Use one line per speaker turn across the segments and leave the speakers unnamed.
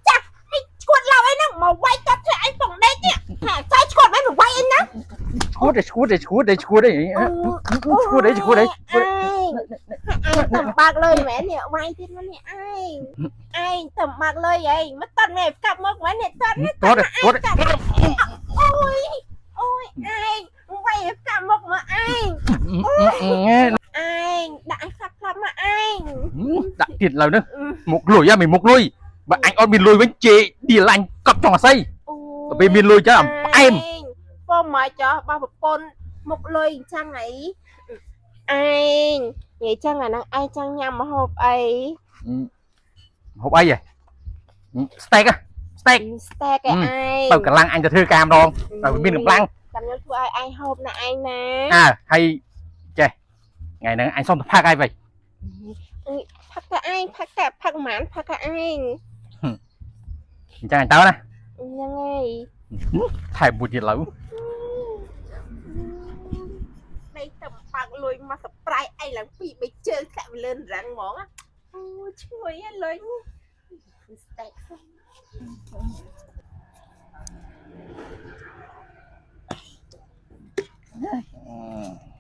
ចាស់ឲ្យឈួតឡៅអីហ្នឹងមកវាយកាត់ធ្វើអញបងដេកនេះហាចៃឈួតមិនមកវាយអីណា
ឈួតឈួតឈួតឈួតអីឈួតអីឈួតអី
ឯងឯងតំបើកលុយមែននេះវាយទៀតមកនេះឯងឯងតំបើកលុយឯងមកតន់មែនកាប់មកមែននេះតន់
តតត
អូយអូយឯងវាយកាប់មកមកឯងឯងដាក់ឲ្យខាប់ផ្លាប់មកឯង
ដាក់ទៀតឡើយនេះមុខលុយហ៎មិនមុខលុយបើអញអត់មានលុយវិញជេឌីឡាញ់កប់ចង់អាស័យទៅពេលមានលុយចឹងផ្អែម
ពំមកចោះបោះប្រពន្ធមុខលុយអញ្ចឹងអីឯងនិយាយចឹងអាហ្នឹងឯងចង់ញ៉ាំម្ហូបអី
ហូបអីហ៎ស្តេកស្តេក
ស្តេកឯង
ទៅកម្លាំងអញទៅធ្វើការម្ដងទៅមានកម្លាំង
ចាំខ្ញុំធ្វើឲ្យឯងហូបណាឯងណា
អើហើយចេះថ្ងៃហ្នឹងអញសុំទៅផឹកឲ្យវិញ
ផឹកតែឯងផឹកតែផឹកហ្មងផឹកតែឯង
អញ្ចឹងអញទៅណា
ហ្នឹងហើយ
ថែមមួយទៀតឡើយ
ដេកតែបើកលុយមកសប្រៃឯងឡើងពីរបីជើងធ្លាក់វាលឿនរឹងហ្មងអូឈ្ងុយហ៎លុយស្តេក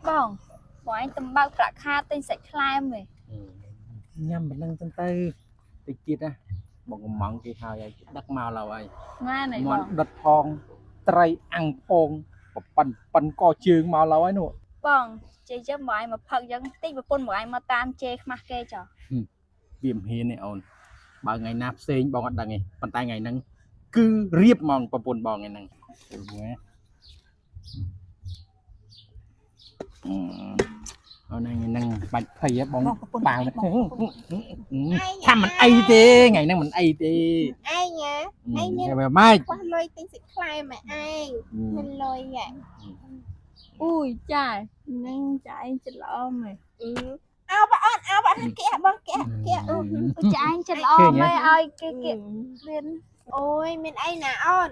បងបងឯងតំបើកប្រាក់ខាទិញសាច់ខ្លែមវិញ
ញ៉ាំប៉ុណ្ណឹងទៅទៅតិចទៀតណាបងកំងគេហើយហើយដឹកមកឡើយហើយ
ម៉ែនេះ
មា
បង
ន់ដុតផងត្រីអាំងផងប៉ិនប៉ិនកជើងមកឡើយហើយនោះ
បងជេរចឹងបងឯងមកផឹកចឹងតិចប្រពន្ធបងឯងមកតាមជេរខ្មាស់គេចុះ
វាមិនហ៊ានទេអូនបើថ្ងៃណាផ្សេងបងអត់ដឹងទេប៉ុន្តែថ្ងៃហ្នឹងគឺរៀបហ្មងប្រពន្ធបងថ្ងៃហ្នឹងទៅមើលអូនថ្ងៃហ្នឹងបាច់ភ័យហ៎បងបាវថាមិនអីទេថ្ងៃហ្នឹងមិនអីទេ
ឯងណាឯងមាន
ម៉េច
ខ្វះលុយទិញសាច់ខ្លែមឯងមានលុយហ៎
អូយចានឹងចាឯងចិត្តល្អមែន
អោបងអូនអោបងគៀបងគៀគៀអូ
ចាឯងចិត្តល្អមែនឲ្យគេគេរៀន
អូយមានអីណាអូន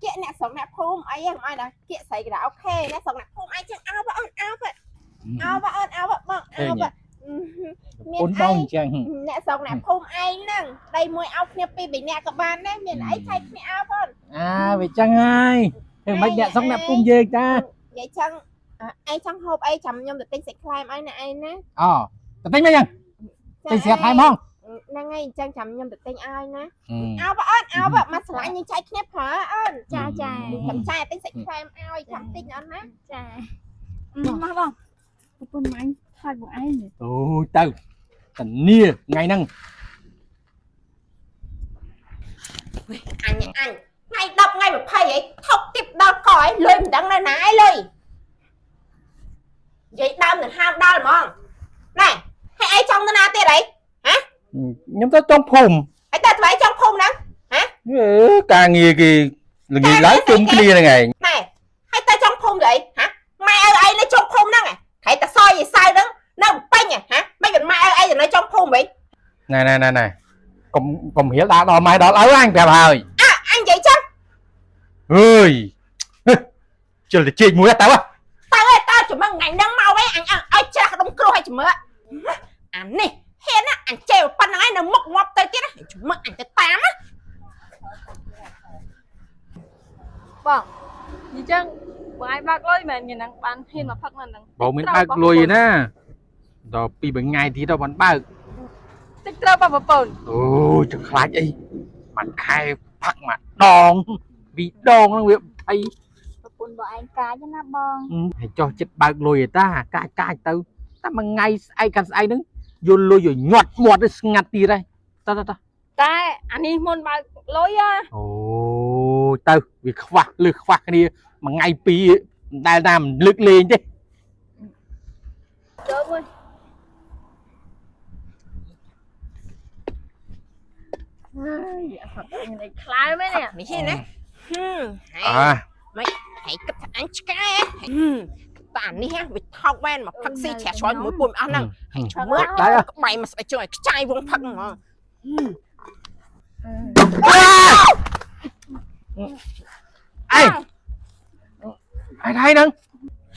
គៀអ្នកស្រុកអ្នកភូមិអីហ្នឹងមិនអីណាគៀស្រីក៏អូខេអ្នកស្រុកអ្នកភូមិអីចឹងអោបងអូនអោបងអោបងអូនអោបងអោបង
អូនបងអញ្ចឹង
អ្នកស្រុកអ្នកភូមិឯងហ្នឹងដីមួយអោគ្នាពីរបីអ្នកក៏បានដែរមានអីឆែកគ្នាអោបង
អើវាចឹងហើយធ្វើម៉េចអ្នកស្រុកអ្នកភូមិយើងតា
និយាយចឹងឯងចង់ហូបអីចាំខ្ញុំទៅទិញសាច់ខ្លែមឲ្យណាឯងណា
អូទៅទិញមកចឹងទិញស្រាប់ថែមហង
ហ្នឹងហើយអញ្ចឹងចាំខ្ញុំទៅទិញឲ្យណាអោបងអូនអោបងមកឆ្លាញ់យើងចែកគ្នាប្រើអូន
ចាចា
ចាំចែកទិញសាច់ខ្លែមឲ្យចាំទិញអូនណា
ចាមកបងប្រពន្ធបងឯងថតបងឯងនេះ
អូយទៅតានីថ្ងៃហ្នឹង
អញអញថ្ងៃ10ថ្ងៃ20អីថប់ទីបដល់កអីលុយមិនដឹងនៅណាអីលុយនិយាយដើមនឹងហាមដល់ហ្មងណែហើយឯងចង់ទៅណាទៀតអី
ខ្ញុំទៅចុងភូមិ
ហើយតើថ្លៃចង់ភូមិហ្នឹង
អេការងារគេល្ងាចឡើងជុំគ្នាហ្នឹងឯង
ណែហើយតើចង់ភូមិទៅអីហ៎ម៉ែឪឯងនៅចុងភូមិហ្នឹងហ៎តែសយឯសៅហ្នឹងនៅពេញហ៎មិនមិនម៉ែឪឯងនៅចុងភូមិវិញ
ណែណែណែណែកុំកុំរៀលដើរដល់ម៉ែដល់ឪអញប្រាប់ហើយ
អញនិយាយចឹង
អើយជិលទៅជែកមួយតើ
តើតើជំងថ្ងៃហ្នឹងមកវិញអញឲ្យច្រាស់ដុំគ្រោះឲ្យជំងអានេះហ៊ានណាអញជេរប៉ុណ្្នឹងឯងនៅមុខងាប់ទៅទៀតជំងអញទៅតាមណា
បងអញ្ចឹងបងឯងបើកលុយមែនថ្ងៃហ្នឹងបានហ៊ានមកផឹកនៅហ្នឹង
បងមានបើកលុយណាដល់ពីរថ្ងៃទៀតដល់បានបើក
តិចត្រូវបងប្រពន្ធ
អូយចខ្លាចអីមួយខែផឹកមួយដងពីរដងហ្នឹងវាថៃ
ប្រពន្ធបងឯងកាចណាបង
ហើយចោះចិត្តបើកលុយឯតាកាចកាចទៅតែមួយថ្ងៃស្អែកកាន់ស្អែកហ្នឹងយល់លុយឲ្យញាត់មាត់ទៅស្ងាត់ទៀតហើយតើតើតើ
តែអានេះមុនបើកលុយហ៎
អូយទៅវាខ្វះលើខ្វះគ្នាមួយថ្ងៃពីរមិនដែលណាមិនលើកលែងទេ
ចូលមួយហើយអត់មានអីខ្លែមែននេះ
នេះណាហឹមហើយ
អា
ហើយគិតថាអញឆ្កែតានេះវាថោកវ៉ែនមកផឹកស៊ីច្រាស់ច្រោយមួយពុំអស់ហ្នឹងហើយជំងក្បែរមកស្បែកជើងឲ្យខ្ចាយវងផឹកហ្មង
អេអីថៃហ្នឹង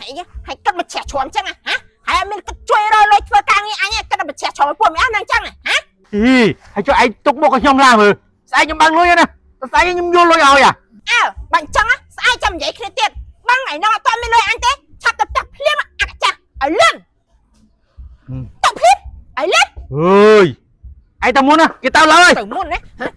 ហើយហើយគិតមកច្រាស់ច្រំចឹងហ៎ ឯងមានគិតជួយរកលុយធ្វើការងារអញឯងគិតតែបច្ចេកច្រោមពួកមិនអស់ហ្នឹងចឹងហ៎
អីហើយចុះឯងទុកមកឲ្យខ្ញុំឡាមើលស្អែកខ្ញុំបើកលុយណាស្អែកខ្ញុំយកលុយឲ្យអា
អើបើអញ្ចឹងស្អែកចាំនិយាយគ្នាទៀតបងថ្ងៃហ្នឹងអត់ទាន់មានលុយអញទេឆាប់ទៅផ្ទះភ្លាមអាកាចាស់ឲ្យលឿនទៅភ្លាមឲ្យលឿន
អើយឯងទៅមុនណាគេទៅឡើយ
ទៅមុនណាហ៎